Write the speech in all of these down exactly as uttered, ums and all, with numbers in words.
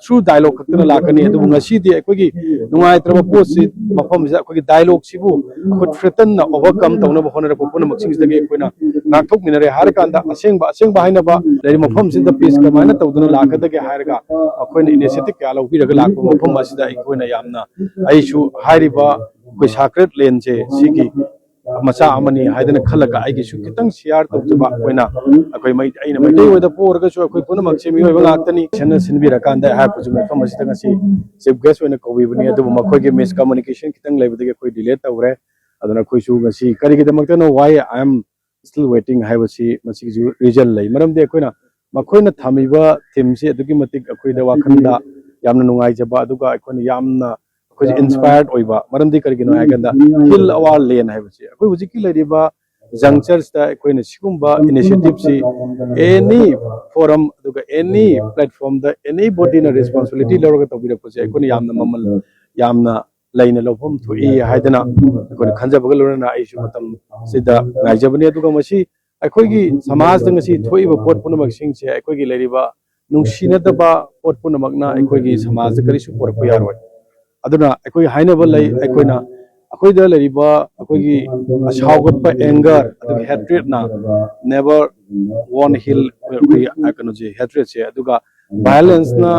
Through dialogue ꯈꯛꯇꯅ ꯂꯥꯛꯀꯅꯤ꯫ ꯑꯗꯨꯕꯨ ꯉꯁꯤꯗꯤ ꯑꯩꯈꯣꯏꯒꯤ ꯅꯨꯡꯉꯥꯏꯇ꯭ꯔꯕ ꯄꯣꯠꯁꯤ, ꯃꯐꯝꯁꯤꯗ ꯑꯩꯈꯣꯏꯒꯤ ꯗꯥꯏꯂꯣꯒꯁꯤꯕꯨ ꯑꯩꯈꯣꯏ ꯊ꯭ꯔꯦꯇꯟꯅ ꯑꯣꯚꯔꯀꯝ ꯇꯧꯅꯕ ꯍꯣꯠꯅꯔꯛꯄ ꯄꯨꯝꯅꯃꯛꯁꯤꯡꯁꯤꯗꯒꯤ ꯑꯩꯈꯣꯏꯅ ꯉꯥꯛꯊꯣꯛꯃꯤꯟꯅꯔꯦ ꯍꯥꯏꯔꯀꯥꯟꯗ, ꯑꯁꯦꯡꯕ ꯑꯁꯦꯡꯕ ꯍꯥꯏꯅꯕ ꯂꯩꯔꯤꯕ ꯃꯐꯝꯁꯤꯗ ꯄꯤꯁ ꯀꯃꯥꯏꯅ ꯇꯧꯗꯨꯅ ꯂꯥꯛꯀꯗꯒꯦ ꯍꯥꯏꯔꯒ ꯑꯩꯈꯣꯏꯅ ꯏꯅꯤꯁꯤꯌꯦꯇꯤꯚ ꯀꯌꯥ ꯂꯧꯕꯤꯔꯒ ꯂꯥꯛꯄ ꯃꯐꯝ ꯑꯁꯤꯗ ꯑꯩꯈꯣꯏꯅ ꯌꯥꯝꯅ, ꯑꯩꯁꯨ ꯍꯥꯏꯔꯤꯕ ꯑꯩꯈꯣꯏ ꯁꯥꯀ꯭ꯔꯦꯠ ꯂꯦꯟꯁꯦ ꯁꯤꯒꯤ ꯃꯆꯥ ꯑꯃꯅꯤ ꯍꯥꯏꯗꯅ ꯈꯜꯂꯒ ꯑꯩꯒꯤꯁꯨ ꯈꯤꯇꯪ ꯁꯤꯌꯥꯔ ꯇꯧꯖꯕ ꯑꯣꯏꯅ, ꯑꯩꯈꯣꯏ ꯃꯩ-, ꯑꯩꯅ ꯃꯩꯇꯩ ꯑꯣꯏꯗ ꯄꯣꯔꯒꯁꯨ ꯑꯩꯈꯣꯏ ꯄꯨꯝꯅꯃꯛꯁꯦ ꯃꯤꯑꯣꯏꯕ ꯉꯥꯛꯇꯅꯤ꯫ ꯁꯦꯝꯅ ꯁꯤꯟꯕꯤꯔꯀꯥꯟꯗ ꯑꯩꯍꯥꯛꯄꯨꯁꯨ ꯃꯐꯝ ꯑꯁꯤꯗ ꯉꯁꯤ ꯆꯤꯐ ꯒꯦꯁ ꯑꯣꯏꯅ ꯀꯧꯕꯤꯕꯅꯤ, ꯑꯗꯨꯕꯨ ꯃꯈꯣꯏꯒꯤ ꯃꯤꯁꯀꯝꯃꯨꯅꯤꯀꯦꯁꯟ ꯈꯤꯇꯪ ꯂꯩꯕꯗꯒꯤ ꯑꯩꯈꯣꯏ ꯗꯤꯂꯦ ꯇꯧꯔꯦ꯫ ꯑꯗꯨꯅ ꯑꯩꯈꯣꯏꯁꯨ ꯉꯁꯤ ꯀꯔꯤꯒꯤꯗꯃꯛꯇꯅꯣ why I am still waiting ꯍꯥꯏꯕꯁꯤ ꯃꯁꯤꯒꯤꯁꯨ ꯔꯤꯖꯟ ꯂꯩ꯫ ꯃꯔꯝꯗꯤ ꯑꯩꯈꯣꯏꯅ, ꯃꯈꯣꯏꯅ ꯊꯝꯃꯤꯕ ꯊꯤꯝꯁꯤ ꯑꯗꯨꯛꯀꯤ ꯃꯇꯤꯛ ꯑꯩꯈꯣꯏꯗ ꯋꯥꯈꯜꯗ ꯌꯥꯝꯅ ꯅꯨꯡꯉꯥꯏꯖꯕ, ꯑꯗꯨꯒ ꯑꯩꯈꯣꯏꯅ ꯌꯥꯝꯅ ꯑꯩꯈꯣꯏꯁꯦ ꯏꯟꯁꯄꯥꯌꯔ ꯑꯣꯏꯕ꯫ ꯃꯔꯝꯗꯤ ꯀꯔꯤꯒꯤꯅꯣ ꯍꯥꯏꯔꯀꯥꯟꯗ, heal our land ꯍꯥꯏꯕꯁꯤ ꯑꯩꯈꯣꯏ ꯍꯧꯖꯤꯛꯀꯤ ꯂꯩꯔꯤꯕ ꯖꯪꯆꯔꯁꯤꯗ ꯑꯩꯈꯣꯏꯅ ꯁꯤꯒꯨꯝꯕ ꯏꯅꯤꯁꯤꯌꯦꯇꯤꯚꯁꯤ ꯑꯦꯅꯤ ꯐꯣꯔꯝ ꯑꯗꯨꯒ ꯑꯦꯅꯤ ꯄ꯭ꯂꯦꯠꯐꯣꯔꯝꯗ ꯑꯦꯅꯤꯕꯣꯗꯤꯅ ꯔꯦꯁꯄꯣꯟꯁꯤꯕꯤꯂꯤꯇꯤ ꯂꯧꯔꯒ ꯇꯧꯕꯤꯔꯛꯄꯁꯦ ꯑꯩꯈꯣꯏꯅ ꯌꯥꯝꯅ ꯃꯃꯜ ꯌꯥꯝꯅ ꯂꯩꯅ ꯂꯧꯐꯝ ꯊꯣꯛꯏ ꯍꯥꯏꯗꯅ ꯑꯩꯈꯣꯏꯅ ꯈꯟꯖꯕꯒ ꯂꯣꯏꯅꯅ ꯑꯩꯁꯨ ꯃꯇꯝꯁꯤꯗ ꯉꯥꯏꯖꯕꯅꯤ꯫ ꯑꯗꯨꯒ ꯃꯁꯤ ꯑꯩꯈꯣꯏꯒꯤ ꯁꯃꯥꯖꯇ ꯉꯁꯤ ꯊꯣꯛꯏꯕ ꯄꯣꯠ ꯄꯨꯝꯅꯃꯛꯁꯤꯡꯁꯦ ꯑꯩꯈꯣꯏꯒꯤ ꯂꯩꯔꯤꯕ ꯅꯨꯡꯁꯤꯅꯗꯕ ꯄꯣꯠ ꯄꯨꯝꯅꯃꯛꯅ ꯑꯩꯈꯣꯏꯒꯤ ꯁꯃꯥꯖꯇ ꯀꯔꯤꯁꯨ ꯄꯨꯔꯛꯄ ꯌꯥꯔꯣꯏ꯫ ꯑꯗꯨꯅ ꯑꯩꯈꯣꯏ ꯍꯥꯏꯅꯕ ꯂꯩ, ꯑꯩꯈꯣꯏꯅ, ꯑꯩꯈꯣꯏꯗ ꯂꯩꯔꯤꯕ ꯑꯩꯈꯣꯏꯒꯤ ꯁꯥꯎꯒꯠꯄ, ꯑꯦꯡꯒꯔ ꯑꯗꯨꯒ ꯍꯦꯇ꯭ꯔꯦꯠꯅ never won't heal ꯑꯩꯈꯣꯏꯒꯤ ꯀꯩꯅꯣꯁꯦ, ꯍꯦꯇ꯭ꯔꯦꯠꯁꯦ꯫ ꯑꯗꯨꯒ ꯚꯥꯏꯑꯣꯂꯦꯟꯁꯅ,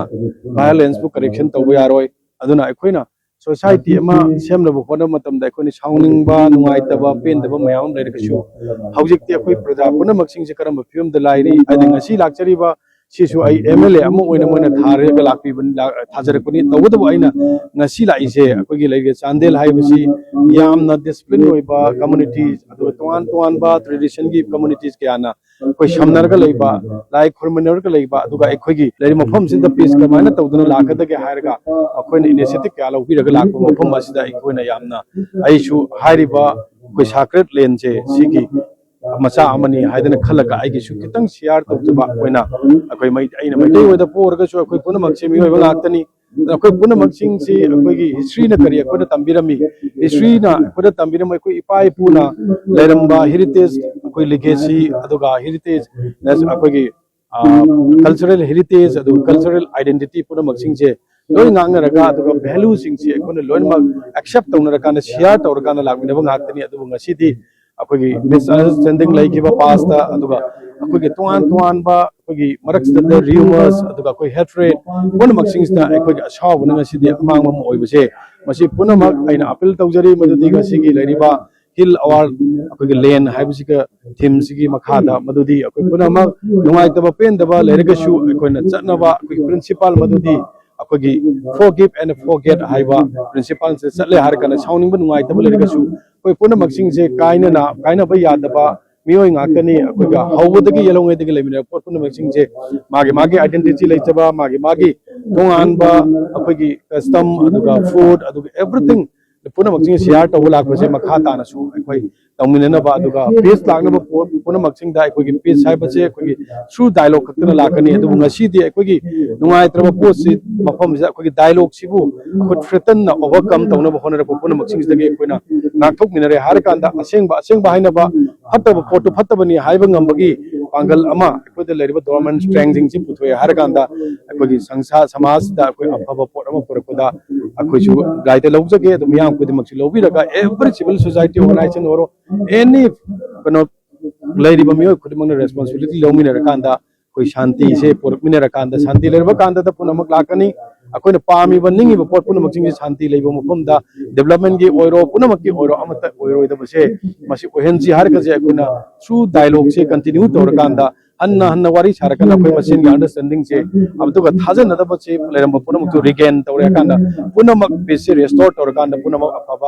ꯚꯥꯏꯑꯣꯂꯦꯟꯁꯄꯨ ꯀꯔꯦꯛꯁꯟ ꯇꯧꯕ ꯌꯥꯔꯣꯏ꯫ ꯑꯗꯨꯅ ꯑꯩꯈꯣꯏꯅ ꯁꯣꯁꯥꯏꯇꯤ ꯑꯃ ꯁꯦꯝꯅꯕ ꯍꯣꯠꯅꯕ ꯃꯇꯝꯗ ꯑꯩꯈꯣꯏꯅ ꯁꯥꯎꯅꯤꯡꯕ, ꯅꯨꯡꯉꯥꯏꯇꯕ, ꯄꯦꯟꯗꯕ ꯃꯌꯥꯝ ꯑꯃ ꯂꯩꯔꯒꯁꯨ, ꯍꯧꯖꯤꯛꯇꯤ ꯑꯩꯈꯣꯏ ꯄ꯭ꯔꯖꯥ ꯄꯨꯝꯅꯃꯛꯁꯤꯡꯁꯦ ꯀꯔꯝꯕ ꯐꯤꯕꯝꯗ ꯂꯩꯔꯤ? ꯍꯥꯏꯗꯤ ꯉꯁꯤ ꯂꯥꯛꯆꯔꯤꯕ ꯁꯤꯁꯨ ꯑꯩ ꯑꯦꯝ ꯑꯦꯜ ꯑꯦ ꯑꯃ ꯑꯣꯏꯅ ꯃꯣꯏꯅ ꯊꯥꯔꯒ ꯂꯥꯛꯄꯤꯕ, ꯂꯥꯛ-, ꯊꯥꯖꯔꯛꯄꯅꯤ꯫ ꯇꯧꯕꯇꯕꯨ ꯑꯩꯅ ꯉꯁꯤ ꯂꯥꯛꯏꯁꯦ ꯑꯩꯈꯣꯏꯒꯤ ꯂꯩꯔꯤꯕ ꯆꯥꯟꯗꯦꯜ ꯍꯥꯏꯕꯁꯤ ꯌꯥꯝꯅ ꯗꯤꯁꯤꯄ꯭ꯂꯤꯟ ꯑꯣꯏꯕ ꯀꯝꯃꯨꯅꯤꯇꯤꯁ, ꯑꯗꯨꯒ ꯇꯣꯉꯥꯟ ꯇꯣꯉꯥꯟꯕ ꯇ꯭ꯔꯦꯗꯤꯁꯟꯒꯤ ꯀꯝꯃꯨꯅꯤꯇꯤꯁ ꯀꯌꯥꯅ ꯑꯩꯈꯣꯏ ꯁꯝꯅꯔꯒ ꯂꯩꯕ, ꯂꯥꯏ ꯈꯨꯔꯨꯝꯅꯔꯒ ꯂꯩꯕ, ꯑꯗꯨꯒ ꯑꯩꯈꯣꯏꯒꯤ ꯂꯩꯔꯤꯕ ꯃꯐꯝꯁꯤꯗ ꯄꯤꯁ ꯀꯃꯥꯏꯅ ꯇꯧꯗꯨꯅ ꯂꯥꯛꯀꯗꯒꯦ ꯍꯥꯏꯔꯒ ꯑꯩꯈꯣꯏꯅ ꯏꯅꯤꯁꯤꯌꯦꯇꯤꯚ ꯀꯌꯥ ꯂꯧꯕꯤꯔꯒ ꯂꯥꯛꯄ ꯃꯐꯝ ꯑꯁꯤꯗ ꯑꯩꯈꯣꯏꯅ ꯌꯥꯝꯅ, ꯑꯩꯁꯨ ꯍꯥꯏꯔꯤꯕ ꯑꯩꯈꯣꯏ ꯁꯥꯀ꯭ꯔꯦꯠ ꯂꯦꯟꯁꯦ ꯁꯤꯒꯤ ꯃꯆꯥ ꯑꯃꯅꯤ ꯍꯥꯏꯗꯅ ꯈꯜꯂꯒ ꯑꯩꯒꯤꯁꯨ ꯈꯤꯇꯪ ꯁꯤꯌꯥꯔ ꯇꯧꯖꯕ ꯑꯣꯏꯅ, ꯑꯩꯈꯣꯏ ꯃꯩ-, ꯑꯩꯅ ꯃꯩꯇꯩ ꯑꯣꯏꯗ ꯄꯣꯛꯎꯔꯒꯁꯨ ꯑꯩꯈꯣꯏ ꯄꯨꯝꯅꯃꯛꯁꯦ ꯃꯤꯑꯣꯏꯕ ꯉꯥꯛꯇꯅꯤ꯫ ꯑꯗꯨꯅ ꯑꯩꯈꯣꯏ ꯄꯨꯝꯅꯃꯛꯁꯤꯡꯁꯤ ꯑꯩꯈꯣꯏꯒꯤ ꯍꯤꯁꯇ꯭ꯔꯤꯅ ꯀꯔꯤ ꯑꯩꯈꯣꯏꯗ ꯇꯝꯕꯤꯔꯝꯃꯤ, ꯍꯤꯁꯇ꯭ꯔꯤꯅ ꯑꯩꯈꯣꯏꯗ ꯇꯝꯕꯤꯔꯝꯕ ꯑꯩꯈꯣꯏ ꯏꯄꯥ ꯏꯄꯨꯅ ꯂꯩꯔꯝꯕ ꯍꯦꯔꯤꯇꯦꯖ, ꯑꯩꯈꯣꯏ ꯂꯤꯒꯦꯁꯤ, ꯑꯗꯨꯒ ꯍꯦꯔꯤꯇꯦꯖ ꯑꯩꯈꯣꯏꯒꯤ ꯀꯜꯆꯔꯦꯜ ꯍꯦꯔꯤꯇꯦꯖ, ꯑꯗꯨꯒ ꯀꯜꯆꯔꯦꯜ ꯑꯥꯏꯗꯦꯟꯇꯤꯇꯤ ꯄꯨꯝꯅꯃꯛꯁꯤꯡꯁꯦ ꯂꯣꯏ ꯉꯥꯛꯅꯔꯒ, ꯑꯗꯨꯒ ꯚꯦꯂꯨꯁꯤꯡꯁꯤ ꯑꯩꯈꯣꯏꯅ ꯂꯣꯏꯅꯃꯛ ꯑꯦꯛꯁꯦꯞ ꯇꯧꯅꯔꯀꯥꯟꯗ, ꯁꯤꯌꯥꯔ ꯇꯧꯔꯀꯥꯟꯗ ꯂꯥꯛꯃꯤꯟꯅꯕ ꯉꯥꯛꯇꯅꯤ꯫ ꯑꯗꯨꯕꯨ ꯉꯁꯤꯗꯤ ꯑꯩꯈꯣꯏꯒꯤ ꯃꯤꯁꯑꯟꯗꯔꯁꯇꯦꯟꯗꯤꯡ ꯂꯩꯈꯤꯕ ꯄꯥꯁꯇ, ꯑꯗꯨꯒ ꯑꯩꯈꯣꯏꯒꯤ ꯇꯣꯉꯥꯟ ꯇꯣꯉꯥꯟꯕ ꯑꯩꯈꯣꯏꯒꯤ ꯃꯔꯛꯁꯤꯗ ꯔꯤꯌꯨꯃꯔꯁ, ꯑꯗꯨꯒ ꯑꯩꯈꯣꯏ ꯍꯦꯇ꯭ꯔꯦꯠ ꯄꯨꯝꯅꯃꯛꯁꯤꯡꯁꯤꯗ ꯑꯩꯈꯣꯏꯒꯤ ꯑꯁꯥꯎꯕꯅ ꯉꯁꯤꯗꯤ ꯑꯃꯥꯡꯕ ꯑꯃ ꯑꯣꯏꯕꯁꯦ, ꯃꯁꯤ ꯄꯨꯝꯅꯃꯛ ꯑꯩꯅ ꯑꯄꯤꯜ ꯇꯧꯖꯔꯤ꯫ ꯃꯗꯨꯗꯤ ꯉꯁꯤꯒꯤ ꯂꯩꯔꯤꯕ ꯍꯤꯜ ꯑꯋꯥꯔ ꯑꯩꯈꯣꯏꯒꯤ ꯂꯦꯟ ꯍꯥꯏꯕꯁꯤꯒ ꯊꯤꯝꯁꯤꯒꯤ ꯃꯈꯥꯗ ꯃꯗꯨꯗꯤ ꯑꯩꯈꯣꯏ ꯄꯨꯝꯅꯃꯛ ꯅꯨꯡꯉꯥꯏꯇꯕ ꯄꯦꯟꯗꯕ ꯂꯩꯔꯒꯁꯨ ꯑꯩꯈꯣꯏꯅ ꯆꯠꯅꯕ ꯑꯩꯈꯣꯏꯒꯤ ꯄ꯭ꯔꯤꯟꯁꯤꯄꯥꯜ ꯃꯗꯨꯗꯤ ꯑꯩꯈꯣꯏꯒꯤ forgive and forget ꯍꯥꯏꯕ ꯄ꯭ꯔꯤꯟꯁꯤꯄꯥꯜꯁꯦ ꯆꯠꯂꯦ ꯍꯥꯏꯔ ꯀꯥꯟꯗ, ꯁꯥꯎꯅꯤꯡꯕ ꯅꯨꯡꯉꯥꯏꯇꯕ ꯂꯩꯔꯒꯁꯨ ꯑꯩꯈꯣꯏ ꯄꯨꯝꯅꯃꯛꯁꯤꯡꯁꯦ ꯀꯥꯏꯅꯅ ꯀꯥꯏꯅꯕ ꯌꯥꯗꯕ ꯃꯤꯑꯣꯏ ꯉꯥꯛꯇꯅꯤ꯫ ꯑꯩꯈꯣꯏꯒ ꯍꯧꯕꯗꯒꯤ ꯌꯦꯜꯍꯧꯉꯩꯗꯒꯤ ꯂꯩꯃꯤꯟꯅꯔꯛꯄ ꯄꯣꯠ ꯄꯨꯝꯅꯃꯛꯁꯤꯡꯁꯦ ꯃꯥꯒꯤ ꯃꯥꯒꯤ ꯑꯥꯏꯗꯦꯟꯇꯤꯇꯤ ꯂꯩꯖꯕ, ꯃꯥꯒꯤ ꯃꯥꯒꯤ ꯇꯣꯉꯥꯟꯕ ꯑꯩꯈꯣꯏꯒꯤ ꯀꯁꯇꯝ, ꯑꯗꯨꯒ ꯐꯨꯗ, ꯑꯗꯨꯒ ꯑꯦꯚ꯭ꯔꯤꯊꯤꯡ ꯄꯨꯝꯅꯃꯛꯁꯤꯡ ꯁꯤꯌꯥꯔ ꯇꯧꯕ ꯂꯥꯛꯄꯁꯦ ꯃꯈꯥ ꯇꯥꯅꯁꯨ ꯑꯩꯈꯣꯏ ꯇꯧꯃꯤꯟꯅꯅꯕ, ꯑꯗꯨꯒ ꯄꯤꯁ ꯂꯥꯛꯅꯕ ꯄꯣꯠ ꯄꯨꯝꯅꯃꯛꯁꯤꯡꯗ ꯑꯩꯈꯣꯏꯒꯤ ꯄꯤꯁ ꯍꯥꯏꯕꯁꯦ ꯑꯩꯈꯣꯏꯒꯤ ꯊ꯭ꯔꯨ ꯗꯥꯏꯂꯣꯒ ꯈꯛꯇꯅ ꯂꯥꯛꯀꯅꯤ꯫ ꯑꯗꯨꯕꯨ ꯉꯁꯤꯗꯤ ꯑꯩꯈꯣꯏꯒꯤ ꯅꯨꯡꯉꯥꯏꯇ꯭ꯔꯕ ꯄꯣꯠꯁꯤ, ꯃꯐꯝꯁꯤꯗ ꯑꯩꯈꯣꯏꯒꯤ ꯗꯥꯏꯂꯣꯒꯁꯤꯕꯨ ꯑꯩꯈꯣꯏ ꯊ꯭ꯔꯦꯇꯟꯅ ꯑꯣꯚꯔꯀꯝ ꯇꯧꯅꯕ ꯍꯣꯠꯅꯔꯛꯄ ꯄꯨꯝꯅꯃꯛꯁꯤꯡꯁꯤꯗꯒꯤ ꯑꯩꯈꯣꯏꯅ ꯉꯥꯛꯊꯣꯛꯃꯤꯟꯅꯔꯦ ꯍꯥꯏꯔꯀꯥꯟꯗ, ꯑꯁꯦꯡꯕ ꯑꯁꯦꯡꯕ ꯍꯥꯏꯅꯕ, ꯐꯠꯇꯕ ꯄꯣꯠꯇꯨ ꯐꯠꯇꯕꯅꯤ ꯍꯥꯏꯕ ꯉꯝꯕꯒꯤ ꯄꯥꯡꯒꯜ ꯑꯃ ꯑꯩꯈꯣꯏꯗ ꯂꯩꯔꯤꯕ ꯗꯣꯔꯃꯦꯟ ꯁ꯭ꯇꯔꯦꯡꯁꯤꯡꯁꯤ ꯄꯨꯊꯣꯛꯑꯦ ꯍꯥꯏꯔꯀꯥꯟꯗ, ꯑꯩꯈꯣꯏꯒꯤ ꯁꯪꯁꯥ ꯁꯃꯥꯖꯁꯤꯗ ꯑꯩꯈꯣꯏ ꯑꯐꯕ ꯄꯣꯠ ꯑꯃ ꯄꯨꯔꯛꯄꯗ ꯑꯩꯈꯣꯏꯁꯨ ꯗꯥꯏꯇ ꯂꯧꯖꯒꯦ꯫ ꯑꯗꯨ ꯃꯤꯌꯥꯝ ꯈꯨꯗꯤꯡꯃꯛꯁꯨ ꯂꯧꯕꯤꯔꯒ, ꯑꯦꯚ꯭ꯔꯤ ꯁꯤꯚꯤꯜ ꯁꯣꯁꯥꯏꯇꯤ ꯑꯣꯔꯒꯅꯥꯏꯖꯦꯁꯟ ꯑꯣꯏꯔꯣ, ꯑꯦꯅꯤ ꯀꯩꯅꯣ ꯂꯩꯔꯤꯕ ꯃꯤꯑꯣꯏ ꯈꯨꯗꯤꯡꯃꯛꯅ ꯔꯦꯁꯄꯣꯟꯁꯤꯕꯤꯂꯤꯇꯤ ꯂꯧꯃꯤꯟꯅꯔꯀꯥꯟꯗ ꯑꯩꯈꯣꯏ ꯁꯥꯟꯇꯤꯁꯦ ꯄꯨꯔꯛꯃꯤꯟꯅꯔꯀꯥꯟꯗ, ꯁꯥꯟꯇꯤ ꯂꯩꯔꯕ ꯀꯥꯟꯗꯗ ꯄꯨꯝꯅꯃꯛ ꯂꯥꯛꯀꯅꯤ꯫ ꯑꯩꯈꯣꯏꯅ ꯄꯥꯝꯃꯤꯕ, ꯅꯤꯡꯉꯤꯕ ꯄꯣꯠ ꯄꯨꯝꯅꯃꯛꯁꯤꯡꯁꯦ ꯁꯥꯟꯇꯤ ꯂꯩꯕ ꯃꯐꯝꯗ, ꯗꯤꯕꯂꯞꯃꯦꯟꯒꯤ ꯑꯣꯏꯔꯣ, ꯄꯨꯝꯅꯃꯛꯀꯤ ꯑꯣꯏꯔꯣ, ꯑꯃꯠꯇ ꯑꯣꯏꯔꯣꯏꯗꯕꯁꯦ ꯃꯁꯤ ꯑꯣꯏꯍꯟꯁꯤ ꯍꯥꯏꯔꯒꯁꯦ ꯑꯩꯈꯣꯏꯅ ꯊ꯭ꯔꯨ ꯗꯥꯏꯂꯣꯒꯁꯦ ꯀꯟꯇꯤꯅ꯭ꯌꯨ ꯇꯧꯔꯀꯥꯟꯗ, ꯍꯟꯅ ꯍꯟꯅ ꯋꯥꯔꯤ ꯁꯥꯔꯀꯥꯟꯗ ꯑꯩꯈꯣꯏ ꯃꯁꯦꯟꯒꯤ ꯑꯟꯗꯔꯁꯇꯦꯟꯗꯤꯡꯁꯦ, ꯑꯗꯨꯒ ꯊꯥꯖꯅꯗꯕꯁꯦ ꯂꯩꯔꯝꯕ ꯄꯨꯝꯅꯃꯛꯇꯨ ꯔꯤꯒꯦꯟ ꯇꯧꯔꯦ ꯍꯥꯏꯔꯀꯥꯟꯗ, ꯄꯨꯝꯅꯃꯛ ꯄꯤꯁꯁꯦ ꯔꯦꯁꯇꯣꯔ ꯇꯧꯔꯀꯥꯟꯗ ꯄꯨꯝꯅꯃꯛ ꯑꯐꯕ